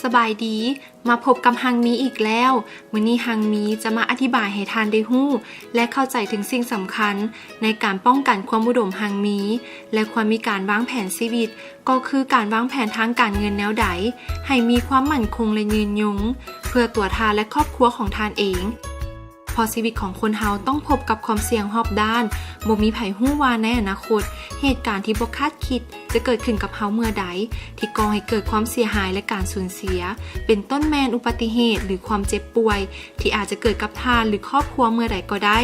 ສະບາຍດີ, ມາພົບກັບຮັງມີອີກແລ້ວ. ມື້ນີ້ຮັງມີຈະມາອະທິບາຍໃຫ້ທ່ານໄດ້ຮູ້ ແລະ ເຂົ້າໃຈເຖິງສິ່ງສຳຄັນໃນການປ້ອງກັນຄວາມອຸດົມຮັງມີ ແລະ ຄວນມີການວາງແຜນຊີວິດ, ກໍຄືການວາງແຜນທາງການເງິນແນວໃດໃຫ້ມີຄວາມໝັ້ນຄົງ ແລະ ຍືນຍົງ ເພື່ອຕົວທ່ານ ແລະ ຄອບຄົວຂອງທ່ານເອງ. ເພາະຊີວິດຂອງຄົນເຮົາຕ້ອງພົບກັບຄວາມສ່ຽງຮອບດ້ານ, ບໍ່ມີໃຜຮູ້ວ່າໃນອະນາຄົດ ເຫດການທີ່ບໍ່ຄາດຄິດຈະເກີດຂຶ້ນກັບເຮົາເມື່ອໃດ ທີ່ກໍ່ໃຫ້ເກີດຄວາມເສຍຫາຍ ແລະ ການສູນເສຍ, ເປັນຕົ້ນແມ່ນອຸບັດຕິເຫດ ຫຼື ຄວາມເຈັບປ່ວຍ ທີ່ອາດຈະເກີດກັບທ່ານ ຫຼື ຄອບຄົວເມື່ອໃດກໍໄດ້.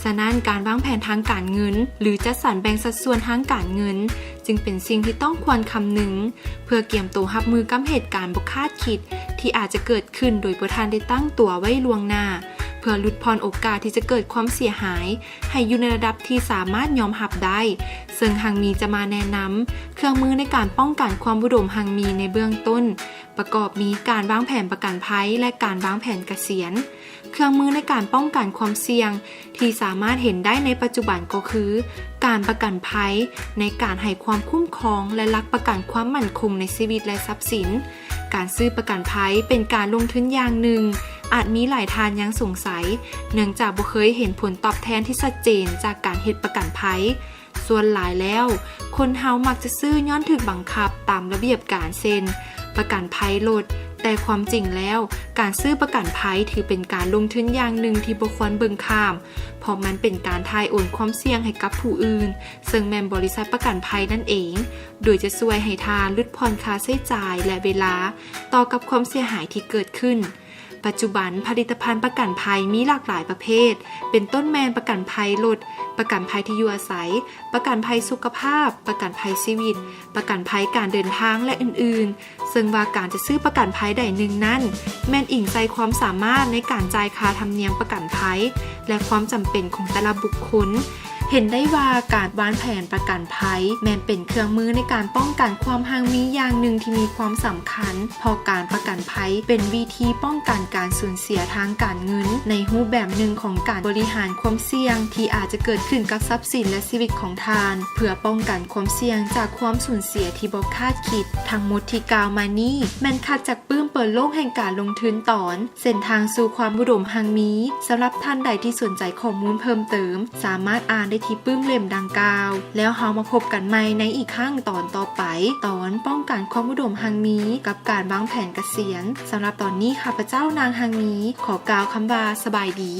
ສະນັ້ນ, ການວາງແຜນທາງການເງິນ ຫຼື ຈັດສັນແບ່ງສັດສ່ວນທາງການເງິນ ຈຶ່ງເປັນສິ່ງທີ່ຕ້ອງຄວນຄຳນຶງ ເພື່ອກຽມໂຕຮັບມືກັບເຫດການບໍ່ຄາດຄິດ ທີ່ອາດຈະເກີດຂຶ້ນໂດຍບໍ່ທັນໄດ້ຕັ້ງຕົວໄວ້ລ່ວງໜ້າ, ເພື່ອຫຼຸດຜ່ອນໂອກາດທີ່ຈະເກີດຄວາມເສຍຫາຍ ໃຫ້ຢູ່ໃນລະດັບທີ່ສາມາດຍອມຮັບໄດ້. ເຊິ່ງຮັງມີຈະມາແນະນຳເຄື່ອງມືໃນການປ້ອງກັນຄວາມອຸດົມຮັງມີໃນເບື້ອງຕົ້ນ, ປະກອບມີການວາງແຜນປະກັນໄພ ແລະ ການວາງແຜນກະສຽນ. ເຄື່ອງມືໃນການປ້ອງກັນຄວາມສ່ຽງທີ່ສາມາດເຫັນໄດ້ໃນປັດຈຸບັນກໍຄື ການປະກັນໄພໃນການໃຫ້ຄວາມຄຸ້ມຄອງ ແລະ ຫຼັກປະກັນຄວາມໝັ້ນຄົງໃນຊີວິດ ແລະ ຊັບສິນ. ການຊື້ປະກັນໄພເປັນການລົງທຶນຢ່າງໜຶ່ງ ອາດມີຫຼາຍທ່ານຍັງສົງໄສ ເນື່ອງຈາກບໍ່ເຄີຍເຫັນຜົນຕອບແທນທີ່ຊັດເຈນຈາກການເຮັດປະກັນໄພ. ສ່ວນຫຼາຍແລ້ວ, ຄົນເຮົາມັກຈະຊື້ຍ້ອນຖືກບັງຄັບຕາມລະບຽບການ ເຊັ່ນ ປະກັນໄພລົດ, ແຕ່ຄວາມຈິງແລ້ວ, ການຊື້ປະກັນໄພຖືເປັນການລົງທຶນຢ່າງໜຶ່ງທີ່ບໍ່ຄວນເບິ່ງຂ້າມ, ເພາະມັນເປັນການຖ່າຍໂອນຄວາມສ່ຽງໃຫ້ກັບຜູ້ອື່ນ, ເຊິ່ງແມ່ນບໍລິສັດປະກັນໄພນັ້ນເອງ, ໂດຍຈະຊ່ວຍໃຫ້ທ່ານຫຼຸດຜ່ອນຄ່າໃຊ້ຈ່າຍ ແລະ ເວລາຕໍ່ກັບຄວາມເສຍຫາຍທີ່ເກີດຂຶ້ນ. ປັດຈຸບັນ, ຜະລິດຕະພັນປະກັນໄພມີຫຼາກຫຼາຍປະເພດ, ເປັນຕົ້ນແມ່ນປະກັນໄພລົດ, ປະກັນໄພທີ່ຢູ່ອາໄສ, ປະກັນໄພສຸຂະພາບ, ປະກັນໄພຊີວິດ, ປະກັນໄພການເດີນທາງ ແລະ ອື່ນໆ, ເຊິ່ງວ່າການຈະຊື້ປະກັນໄພໃດໜຶ່ງນັ້ນ ແມ່ນອີງໃສ່ຄວາມສາມາດໃນການຈ່າຍຄ່າທຳນຽມປະກັນໄພ ແລະ ຄວາມຈຳເປັນຂອງແຕ່ລະບຸກຄົນ. ເຫັນໄດ້ວ່າການວາງແຜນປະກັນໄພແມ່ນເປັນເຄື່ອງມືໃນການປ້ອງກັນຄວາມຮັ່ງມີຢ່າງໜຶ່ງທີ່ມີຄວາມສຳຄັນ, ເພາະການປະກັນໄພເປັນວິທີປ້ອງກັນການສູນເສຍທາງການເງິນ ໃນຮູບແບບໜຶ່ງຂອງການບໍລິຫານຄວາມສ່ຽງທີ່ອາດຈະເກີດຂຶ້ນກັບຊັບສິນ ແລະ ຊີວິດຂອງທ່ານ, ເພື່ອປ້ອງກັນຄວາມສ່ຽງຈາກຄວາມສູນເສຍທີ່ບໍ່ຄາດຄິດ. ທັງໝົດທີ່ກ່າວມານີ້ແມ່ນຄັດຈາກປຶ້ມເປີດໂລກແຫ່ງການລົງທຶນຕອນ ເສັ້ນທາງສູ່ຄວາມອຸດົມຮັ່ງມີ. ສຳລັບທ່ານໃດທີ່ສົນໃຈຂໍ້ມູນເພີ່ມເຕີມ, ສາມາດອ່ານໄດ້ທີ່ປຶ້ມເຫຼັ້ມດັ່ງກ່າວ. ແລ້ວເຮົາມາພົບກັນໃໝ່ໃນອີກຄັ້ງຕອນຕໍ່ໄປ, ຕອນປ້ອງກັນຄວາມອຸດົມຮັ່ງມີກັບການວາງແຜນກະສຽນ. ສຳລັບຕອນນີ້, ຂ້າພະເຈົ້າ ນາງຮັ່ງມີ ຂໍກ່າວຄຳວ່າ ສະບາຍດີ.